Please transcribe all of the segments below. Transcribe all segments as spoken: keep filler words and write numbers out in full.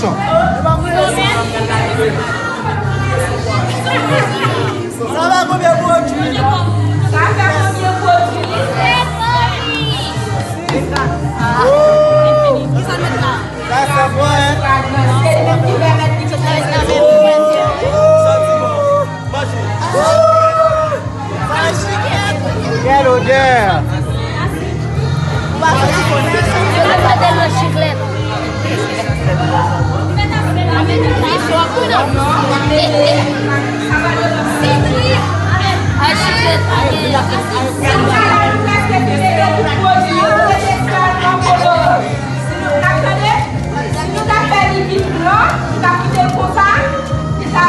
Sa va konbyen pwodui? Sa fè konbyen pwodui? Sa fè bon, hein? Se li menm ki pèmèt li. Santi bon. Manje. Quelle odeur! Si nou ta fè li vin blan, nou ta kite l konsa, li ta,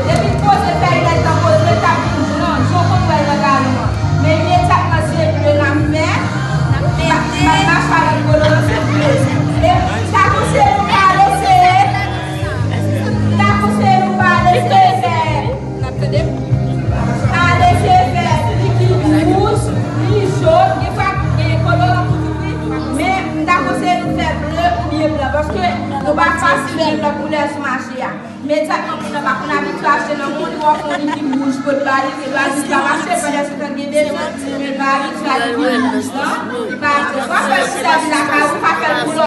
depi l poze fèy nèg lan poze, l t ap vin blan, jan w konn wè l nan galon an. Men imedyatman se ble n ap fè, n ap, n ap mache avèk kolo an, se ble. E m ta konseye nou pa al eseye, m ta konseye nou pa al eseye fè, n ap tande m, pa al eseye fè li ki wouj, li jòn, gen fwa gen kolo an pou tout wi, men m ta konseye nou fè ble oubyen blan, paske nou pa fasil jwenn lòt koulè sou mache a. Imedyatman moun nan pa konn abitye achte nan moun, li wè w fè yon li ki wouj kot ba li, se ba li ki ap achte, pandan se tan gen de zan, men li pa abitye a li vin wouj lan, li pa abitye. W ap fè l sèvi lakay ou, pa fè l pou lòt.